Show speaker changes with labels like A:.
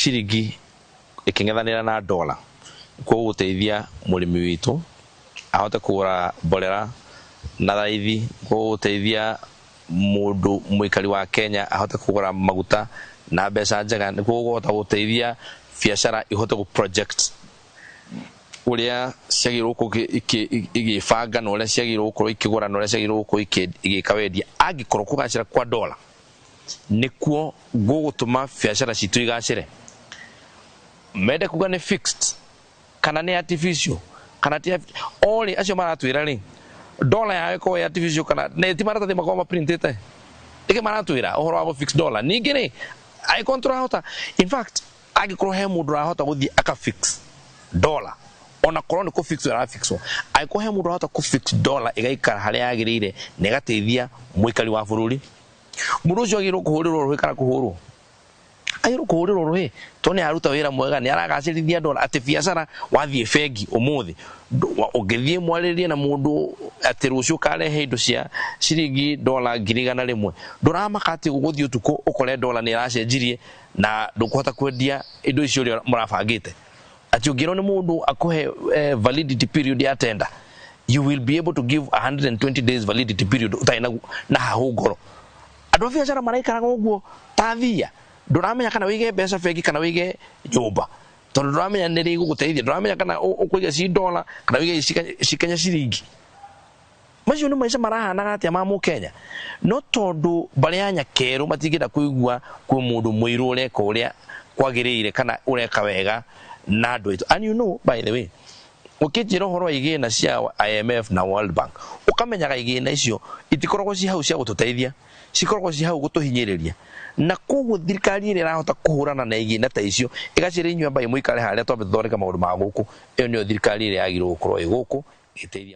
A: Ciringi ĩkĩng'ethanĩra na dola nĩkuo gũgũteithia mũrĩmi witũ ahote kũgũra mborera na raithi, nĩkuo gũgũteithia mũndũ mũikari wa Kenya ahote kũgũra maguta na mbeca njega, nĩkuo gũkũhota gũteithia biacara ihote gũ project ũrĩa ciagĩrĩirwo gũkorwo igĩbanga na ũrĩa ciagĩrĩirwo gũkorwo ikĩgũra na ũrĩa ciagĩrĩirwo gũkorwo igĩka wendia. Angĩkorwo kũgacĩra kwa dola nĩkuo gũgũtũma biacara citũ igacĩre, mende kuga nĩ fixed kana nĩ artificial kana ti orĩ acio maratwĩra rĩ, dola yao ĩkorwo ĩ artificial kana nĩ ti maratathi makorwo maprintĩte ĩkĩ maratwĩra ũhoro wa gũ fix dollar. Ningĩ rĩ, angĩkorwo tũrahota, in fact, angĩkorwo he mũndũ ũrahota gũthiĩ aka fix dollar, ona korwo nĩ kũ fix ĩrafixwo, angĩkorwo he mũndũ ũrahota kũ fix dollar ĩgaikara harĩa yagĩrĩire na ĩgateithia mũikari wa bũrũri, mũndũ ũcio agĩrĩirwo kũhũrĩrwo rũhĩ kana kũhũrwo, agĩrĩirwo kũhũrĩrwo rũhĩ tondũ nĩ aruta wĩra mwega, nĩ aragacĩrithia dola, atĩ biacara wathiĩ bengi ũmũthĩ ũngĩthiĩ mwarĩrie na mũndũ atĩ rũciũ ũkarehe indo cia ciringi dola 100,000, ndũramaka atĩ ũgũthiĩ ũtukũ ũkore dola nĩ ĩracenjirie na ndũkũhota kwendia indo icio ũrĩa mũrabangĩte, atĩ ũngĩrwo nĩ mũndũ akũhe validity period ya tender, you will be able to give 120 days validity period ũtarĩ na hahũ ngoro. Andũ a biacara maraikaraga ũguo ta thia, ndũramenya kana wĩige mbeca bengi kana wĩige nyũmba, tondũ ndũramenya nĩ rĩ igũgũteithia, ndũramenya kana ũkũiga ci dola kana wĩige ci Kenya ciringi. Macio nĩ maica marahanaga atĩa ma mũkenya? No tondũ mbarĩ ya nyakerũ matingĩenda kũigua kwĩ mũndũ mũirũ ũreka ũrĩa kwagĩrĩire kana ũreka wega na andũ aitũ. And you know, by the way, ũkĩnjĩra ũhoro wa igĩna cia IMF na World Bank, ũkamenyaga igĩna icio itikoragwo ci hau cia gũtũteithia, cikoragwo ci hau gũtũhinyĩrĩria, na koguo thirikari ĩrĩa ĩrahota kũhũrana na igĩna ta icio ĩgacĩra, inyuĩ ambai mũikare harĩa twambe tũthondeke maũndũ ma gũkũ, ĩyo nĩyo thirikari ĩrĩa yagĩrĩirwo gũkorwo ĩ gũkũ ĩteithia.